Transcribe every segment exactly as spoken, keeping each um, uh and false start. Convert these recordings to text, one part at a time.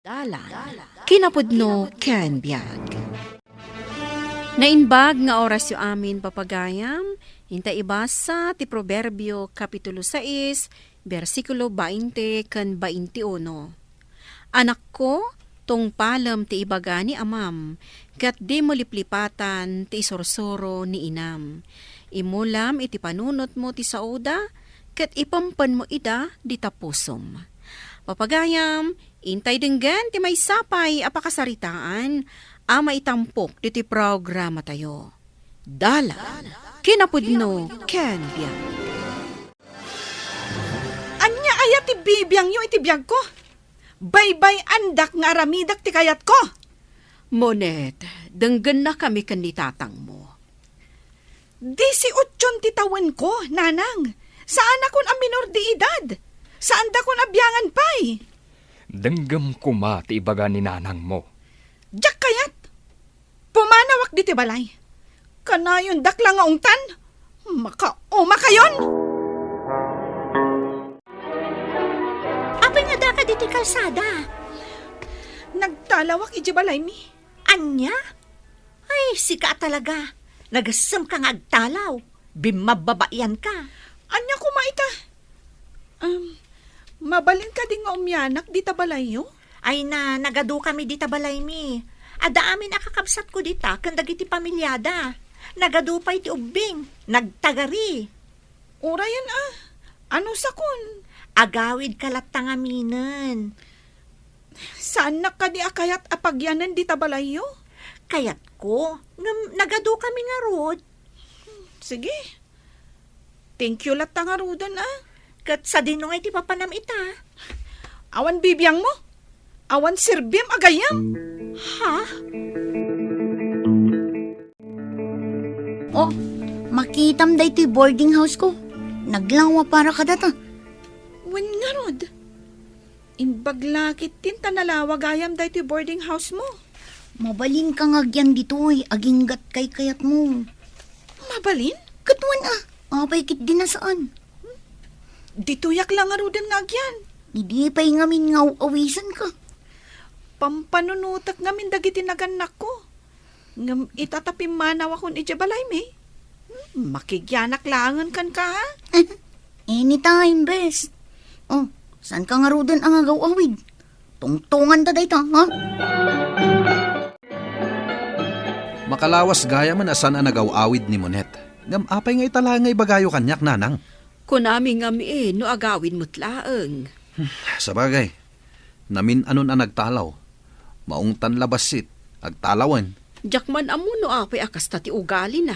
Dalan, kinapudno ken biag. Naimbag nga orasyo amin, papagayam, inta ibasa ti Proverbio, Kapitulo sais, bersikulo bainte ken baintiuno. Anakko, tungpalem ti ibaga ni amam, ket dimo liplipatan ti isursuro ni inam. Imulam iti panunotmo ti saoda, ket ipempenmo ida dita pusom. Papagayam, intay denggen ti maysa pay a pakasaritaan a maitampok ditoy programatayo. Dalan, kinapudno, ken biag. Ania aya ti bibiangyo iti biagko? Baybay-andak nga aramidek ti kayatko. Monet, denggennakami ken ni tatangmo. Disiotson ti tawenko, nanang. Saanakon a minor de edad. Saandakon a biangan pay. Denggem koma ti ibaga ni nanangmo. Diak kayat. Pumanawak ditoy balay. Kanayondak la nga ungtan. Makaumakayon! Apay nga adda ka ditoy kalsada? Nagtalawak idiay balaymi. Ania? Ay, sika talaga. Nagassemka nga agtalaw. Bimmababaianka. Ania koma ita? Um, mabalin kadi nga umianak dita balayyo? Ay na, nagadukami dita balaymi. Adda amin a kakabsatko dita ken dagiti pamiliada. Nagadu pay ti ubbing, nagtagari. Urayen a, ano sakon? Agawidka latta ngaminen. Saannak kadi a kayat a pagyanen dita balayyo? Kayatko, ngem nagadukami ngarud. Sige. Thank you latta ngaruden a. Ket sadino nga iti papanam ita? Awan bibiangmo? Awan serbim a gayyem? Ha? Oh, makitam daytoy boarding house ko. Naglawa para kadata. Wen ngarud. Imbag la ketdin ta nalawa gayam daytoy boarding house mo. Mabalinka nga agyan ditoy, aginggat kaykayatmo. Mabalin? Ket wen a, apay ketdin a saan? Ditoyak la ngaruden nga agyan. Idi pay ngamin nga aw-awisenka. Pampanunotek ngamin dagiti nagannakko. Ngem ita ta pimmanawakon idiay balaymi, hmm, makigyanak laengen kenka, ha? Anytime, bes. Oh, saanka ngaruden a nga agaw-awid? Tungtunganta dayta, ha? Makalawas gayamen a saan a nagaw-awid ni Monet. Ngem apay nga ita laeng nga ibagayo kaniak, nanang? Kunami ngamin no agawid met laeng. Sabagay, namin-anon a nagtalaw. Maungtan la bassit, agtalawen. Diak man ammo no apay a kasta ti ugalina.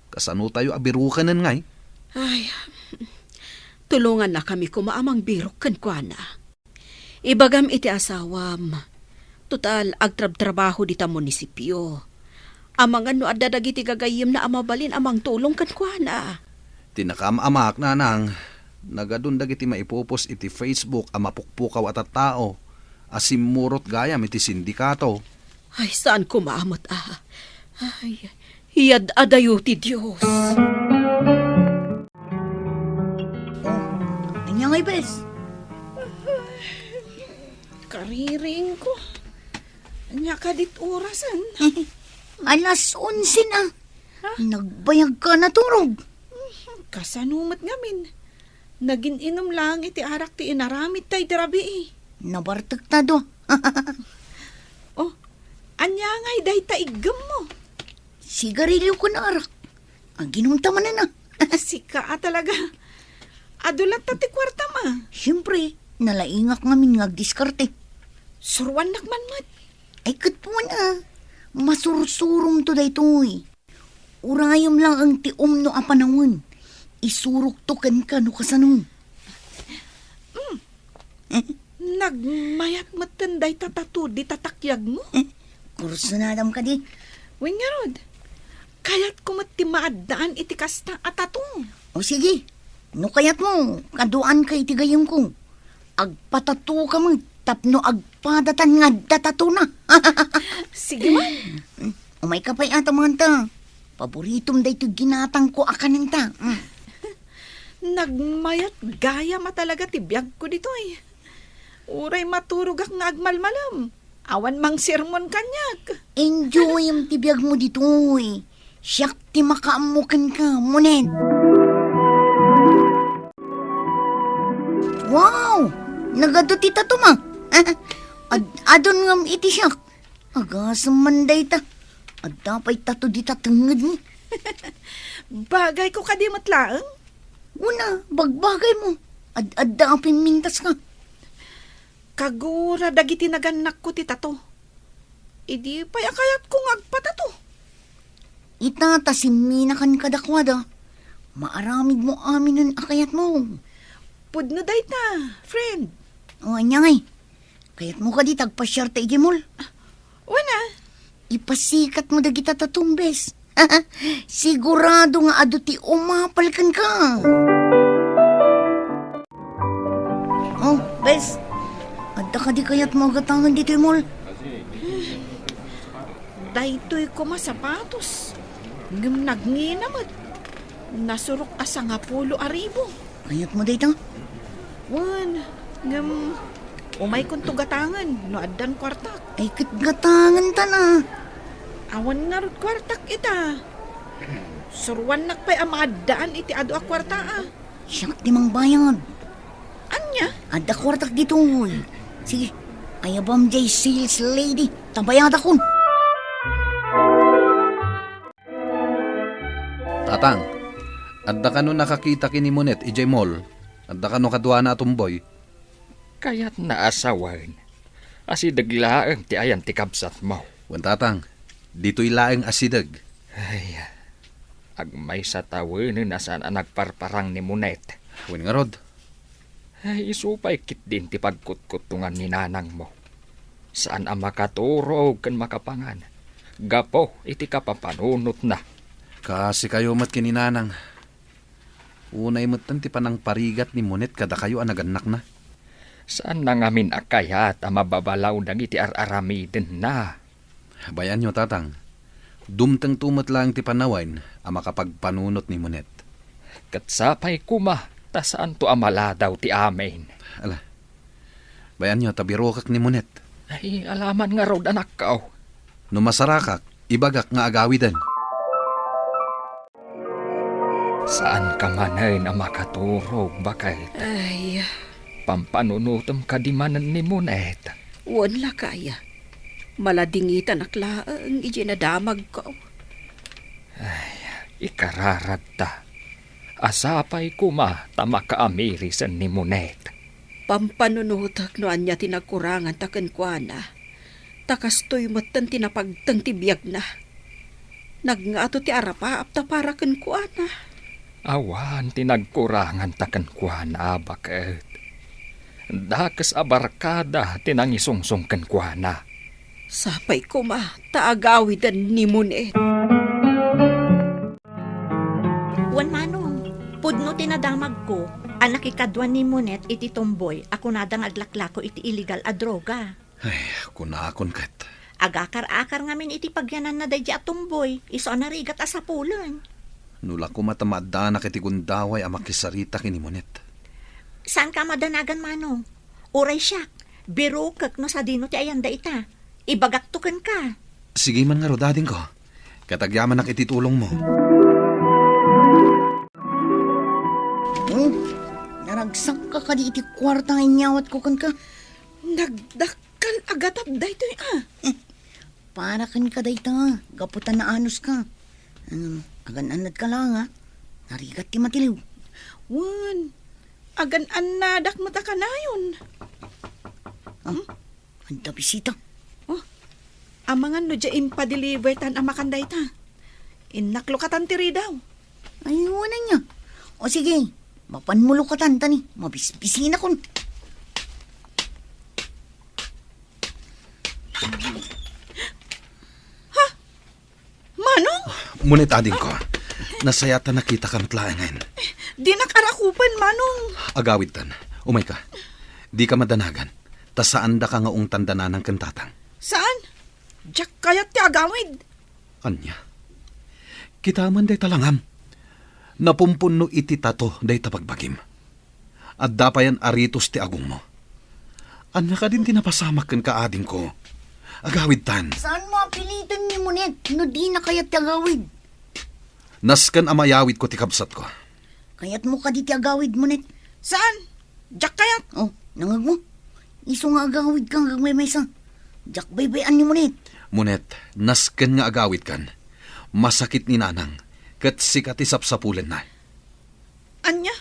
Kasanotayo a birukenen ngay? Ay, tulongannakami koma a mangbirok kenkuana. Ibagam iti asawam, total, agtrabtrabaho dita munisipio. Amangan no adda dagiti gagayyemna a mabalin a mangtulong kenkuana. Ti nakaam-amaak, nanang, nagadun dagiti maipupos iti Facebook a mapukpukaw a tattao a simmurot gayam iti sindikato. Ay, saan koma met a. Ay, iyad-adayo ti Dios. Oh, ania ngay, bes? Kaririingko. Ania kadit orasen? Alas onse na. Ha? Nagbayagka naturog. Kasano met ngamin? Nagin-inum laeng iti arak ti inaramidta idi rabii. Nabartekta do. Oh, ania ngay dayta iggemmo? Sigarilio ken arak. Aginumta manen a. Sika a talaga. Adu latta ti kuartam a. Siempre, nalaingak ngamin nga agdiskarte. Suruannak man met. Ay, ket wen a. Masursuromto daytoy. Urayem laeng ti umno a panawen. Isurokto kenka no kasano. Mm. Eh? Nagmayat metten dayta tattoo dita takyagmo? Eh, kursunadam kadi? Wen ngarud, kayatko met ti maaddaan iti kasta a tattoo. O sige, no kayatmo, kaduanka iti gayyemko. Agpatattooka met tapno agpadatan nga adda tattoo-na. Sige man. Umayka pay a ta, manta. Paboritom daytoy ginatangko a kanenta. Mm. Nagmayat gayam a talaga ti biagko ditoy. Uray maturogak nga agmalmalem. Awan mangsermon kaniak. Enjoyem ti biagmo ditoy. Siak ti makaammo kenka, Monet. Wow! Nagadu ti tatom, a. Ad-adun ngem iti siak. Agasem man dayta. Adda pay tato dita tengngedmo. Bagayko kadi met laeng? Una, bagbagaymo. Ad-adda a pimmintaska. Kagura dagiti nagannakko ti tato. Idi pay a kayatko nga agpatato. Ita ta simminakan kadakuada. Maaramidmo aminen a kayatmo. Pudno dayta, friend. O, ania ngay? Kayatmo kadi ta agpasiarta idiay mall? Wen a. Ipasikatmo dagita tatom, bes. Sigurado nga adu ti umapal kenka. O, bes. Adda kadi kayatmo a gatangen ditoy mall? Daytoy koma sapatos. Ngem nagngina met. Nasurok a sangapulo a ribu. Kayatmo dayta? Wen, ngem umaykonto gatangen no addan kuartak. Ay, ket gatangen ta na. Awan ngarud kuartak ita. Suroannak pay a maaddaan iti adu a kuarta, a. Siak ti mangbayad. Ania? Adda kuartak ditoy. Sige, ayabam jay sales lady, ta bayadakon. Tatang, adda kano nakakita ken ni Monet idiay mall? Adda kano kaduana a tomboy? Kayatna a sawen. Asideg laeng ti ayan ti kabsatmo. Wen, Tatang, ditoy laeng asideg. Ay, agmaysa tawenen a saan a nagparparang ni Monet. Wen ngarud? Ay, isu pay ketdin ti pagkutkuttongan ni nanangmo. Saan a makaturog ken makapangan gapu iti kapapanunotna. Kaasikayo met ken ni nanang. Unay metten ti panangparigat ni Monet kadakayo a nagannakna. Saanna ngamin a kayat a mababalaw dagiti ar-aramidenna. Bay-anyo, Tatang. Dumtengto met laeng ti panawen a makapagpanunot ni Monet. Ket sapay koma ta saanto a maladaw ti amin. Ala, bay-anyo ta birokek ni Monet. Ay, alaman ngarud, anakko. No masarakak, ibagak nga agawiden. Saanka manen a makaturog, baket? Ay. Pampanunotem kadi manen ni Monet? Wen, lakay. Maladingitanak laeng idiay nadamagko. Ay, ikararagta. A sapay koma ta makaamiri sen ni Monet. Pampanunotek no ania ti nagkuranganta kenkuana. Ta kastoy metten ti napagteng ti biagna. Nagngato ti arapaapta para kenkuana. Awan ti nagkuranganta kenkuana, baket. Dakes a barkada ti nangisungsong kenkuana. Sapay koma ta agawiden ni Monet. Wen, Manong, pudno ti nadamagko a nakikadua ni Monet iti tomboy a kunada nga aglaklako iti illegal a droga. Ay, kunakon ket. Agakar-akar ngamin iti pagyananna daydi a tomboy, isu a narigat a sapulen. No la koma ta maaddanak iti gundaway a makisarita ken ni Monet. Saanka a madanagan, Manong? Uray siak, birokek no sadino ti ayanda ita. Ibagakto kenka. Sige man ngarud, adingko. Ket agyamanak iti tulongmo. Hmm? Naragsakka kadi iti kuarta nga inyawatko kenka? Nagdakkel a gatap daytoy, a. Eh, para kenka dayta, gapu ta naanuska. Ngem, agan-annadka laeng, a. Narigat ti matiliw. Wen, agan-annadak met a kanayon. Ah, hmm? Adda bisita. Oh, amangan no dia impadeliver tan a makan dayta. Innak lukatan ti ridaw. Ay, wen ania. O sige, mapanmo lukatan ta ni, mabisbisinakon. Ha? Manong? Monet, adingko. Nasayaat ta nakitaka met laengen. Dinak arakupen, Manong. Agawidtan. Umayka. Dika madanagan. Ta saandaka nga ungtan da nanang ken tatang. Saan? Diak kayat ti agawid. Ania? Kitaem dayta langam. Napumpunno iti tato dayta bagbagim. Adda payen aritos ti agongmo. Ania kadin ti napasamak kenka, adingko? Agawidtan. Saanmo a piliten ni Monet no dina kayat ti agawid? Nasken a mayawidko ti kabsatko. Kayatmo kadi ti agawid, Monet? Saan? Diak kayat. Oh, nangegmo. Isu nga agawidka nga agmaymaysa. Diak baybay-an ni Monet. Monet, nasken nga agawidkan. Masakit ni Nanang, ket sika ti sapsapulenna. Ania?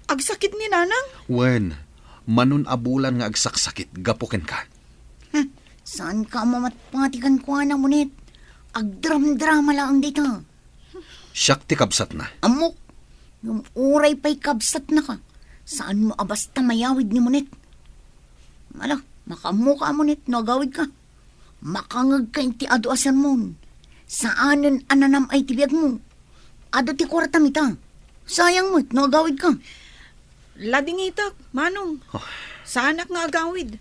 Agsakit ni Nanang? Wen, manon a bulan nga agsaksakit gapu kenka. Hmm, saanka a mamatpati kenkuana, Monet? Agdramdrama laeng dayta. Siak ti kabsatna. Ammok, ngem uray pay kabsatnaka, saanmo a basta mayawid ni Monet. Ala, makaammoka a Monet no agawidka. Makangegka iti adu a sermon. Saanen a nanam-ay ti biagmo. Adu ti kuartam ita. Sayang met no agawidka. Ladingitak, Manong. Oh. Saanak nga agawid.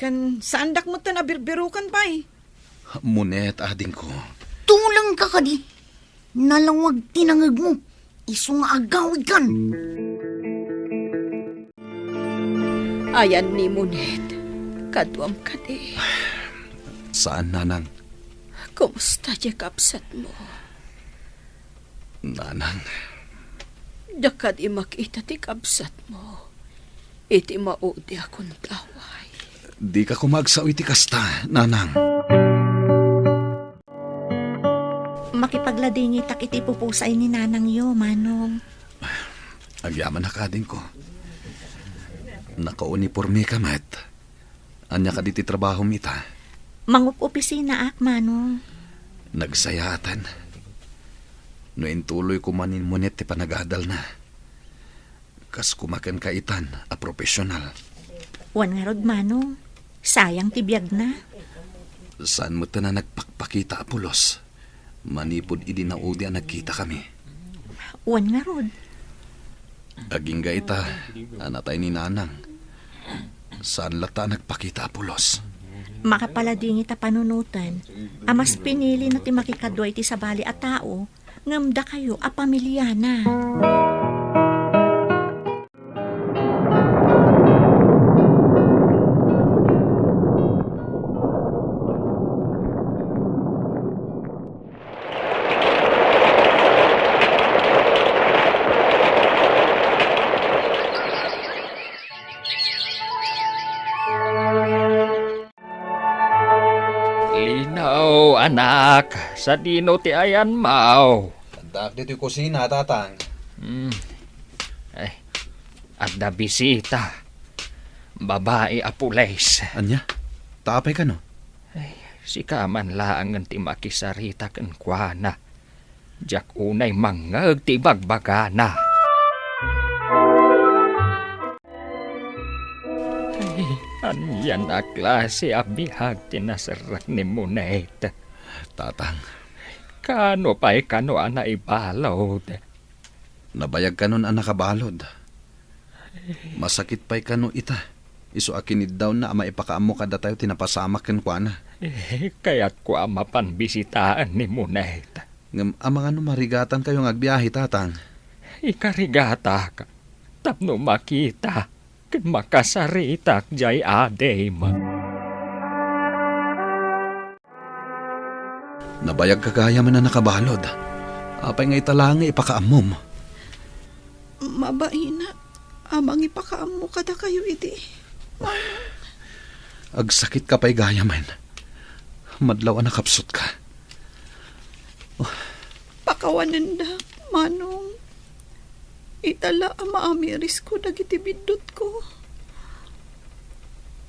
Ken saandak met a birbirukan pay. Monet, adingko. Tulengka kadi. Nalawag ti nangegmo. Isu nga agawidkan. Ayan ni Monet, kaduam kadi. Saan, Nanang. Kumusta ti kabsatmo? Nanang. Diak kadi makita ti kabsatmo iti maudi a kuntaway. Dika koma agsao iti kasta, Nanang. Makipagladingitak iti pupusay ni nanangyo, Manong. Agyamanak, adingko. Nakaunipormeka met. Ania kadi ti trabahom ita? Mangup-opisinaak, Manong. Nagsayaaten. No intuloy koma ni Monet ti panagadalna, kas koma kenka itan a profesional. Wen ngarud, Manong. Sayang ti biagna. Saan met a nagpakpakita a pulos manipud idi naudi a nagkitakami? Wen ngarud. Agingga ita a natay ni Nanang, saan latta a nagpakita a pulos. Makapaladingit a panunoten a mas pinilina ti makikadua iti sabali a tao ngem dakayo a pamiliana. Linaw, anak, sadino ti ayanmo? Addaak ditoy kusina, Tatang. Hmm. Ay, adda bisita. Babai a pulis. Ania? Ta apay kano? Ay, sika man laengen ti makisarita kenkuana. Diak unay mangngeg ti ibagbagana. Ay, anian a klase a biag ti naserrek ni Monet? Tatang. Kaano pay kano a naibalud? Nabayag kanon a nakabalud. Masakit pay kano ita, isu a kiniddawnna a maipakaammo kadatayo ti napasamak kenkuana. Eh, kayatko a mapan bisitaen ni Monet. Ngem amangan no marigatankayo nga agbiahe, Tatang? Ikarigatak tapno makita ken makasaritak diay adim. Nabayagka gayam a nakabalud. Apay nga ita laeng nga ipakaammom? Mabainak a mangipakaammo kadakayo idi. Agsakitka pay gayamen. Madlaw a nakapsutka. Pakawanendak, Manong. Ita la a maamirisko dagiti biddutko.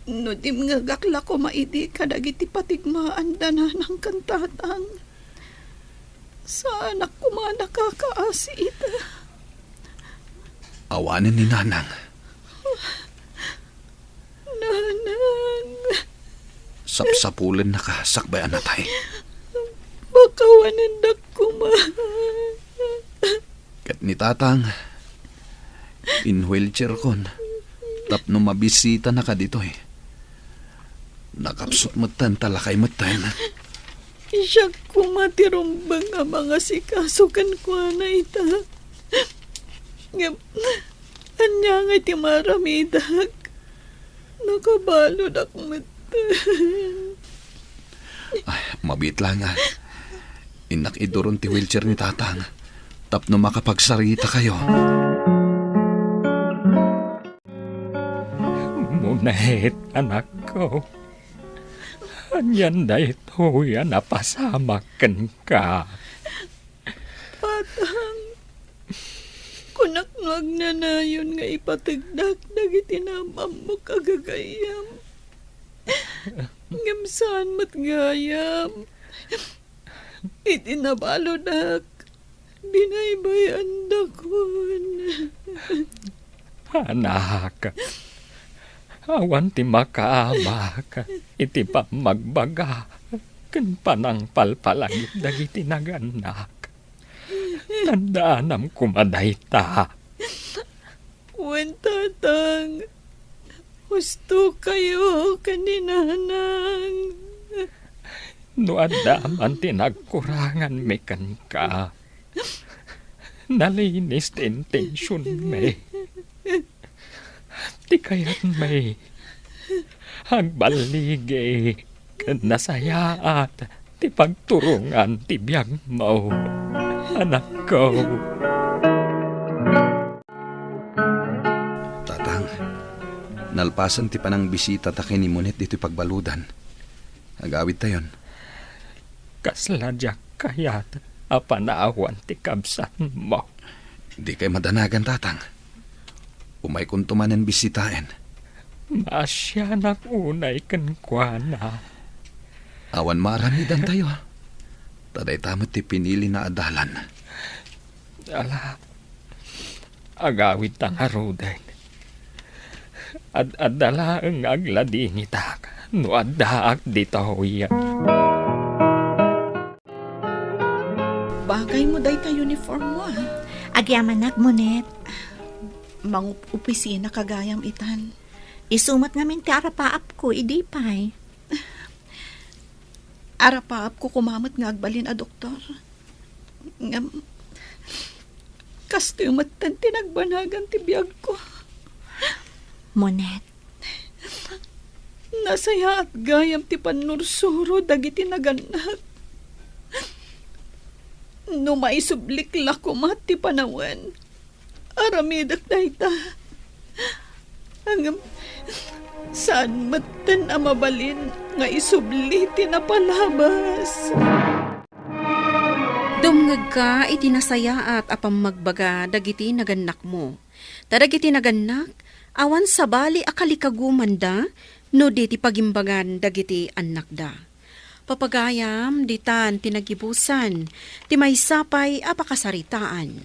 No dimngegak la koma idi kadagiti patigmaanda nanang ken tatang, saanak koma a nakakaasi ita. Awanen ni Nanang. Nanang. Sapsapulennaka sakbay a natay. Pakawanendak koma. Ket ni Tatang, in-wheelchairkon tapno mabisitanaka ditoy. Nakapsut metten ta lakay metten. Siak koma ti rumbeng a mangasikaso kenkuana ita. Ngem, ania ngay ti maaramidak? Nakabaludak metten. Ay, mabiit la nga. Innak iduron ti wheelchair ni Tatang tapno makapagsarita kayo. Monet, anakko. Anian daytoy a napasamak kenka? Tatang, kunak no agnanayon nga ipategdak dagiti naam-ammok a gagayyem. Ngem saan met gayam. Iti nabaludak, binaybay-andakon. Anak, awan ti makaabak iti pammagbaga ken panangpalpalagip dagiti nagannak. Tandaanam koma dayta. Wen, Tatang, husto kayo ken ni Nanang. No adda man ti nagkuranganmi kenka, nalinis ti intensionmi. Ti kayatmi, agballigi ken nasayaat ti pagturongan ti biagmo, anakko. Tatang, nalpasen ti panangbisitata ken ni Monet ditoy pagbaludan. Agawidtayon. Kasla diak kayat a panawan ti kabsatmo. Dikay madanagan, Tatang. Umaykonto manen bisitaen. Maasianak unay kenkuana. Awan maaramidantayo. Ta dayta met ti pinilina a dalan. Ala, agawidta ngaruden. Ad-adda laeng nga agladingitak no addaak ditoy. Bagaymo dayta uniformmo, a. Agyamanak, Monet. Mangup-opisina ka gayam itan. Isu met ngamin ti arapaapko idi pay. Arapaapko koma met nga agbalin a doktor. Ngem, kastoy metten ti nagbanagan ti biagko. Monet. Nasayaat gayam ti pannursuro dagiti nagannak. No maisublik la koma ti panawen, aramidek dayta. Ngem, saan metten a mabalin nga isubli ti napalabas. Dumngegka iti nasayaat a pammagbaga dagiti nagannakmo. Ta dagiti nagannak, awan sabali a kalikagumanda no di ti pagimbagan dagiti annakda. Papagayam, ditan ti nagibusan ti maysa pay a pakasaritaan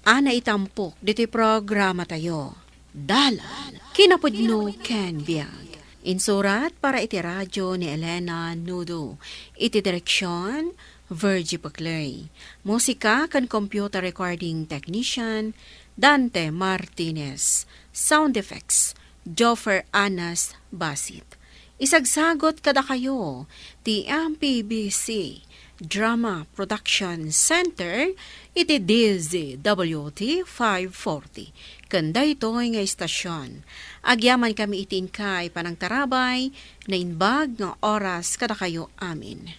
a naitampok ditoy programatayo. Dalan, kinapudno ken biag. Insurat para iti radio ni Elena Nudo. Iti direksion, Virgie Paclay. Musika ken computer recording technician, Dante Martinez. Sound effects, Joffer Anas Basit. Isagsagot kadakayo ti M P B C Drama Production Center iti D Z W T five forty. Ken daytoy nga istasyon, agyamankami iti inkay panangtarabay, naimbag nga oras kadakayo amin.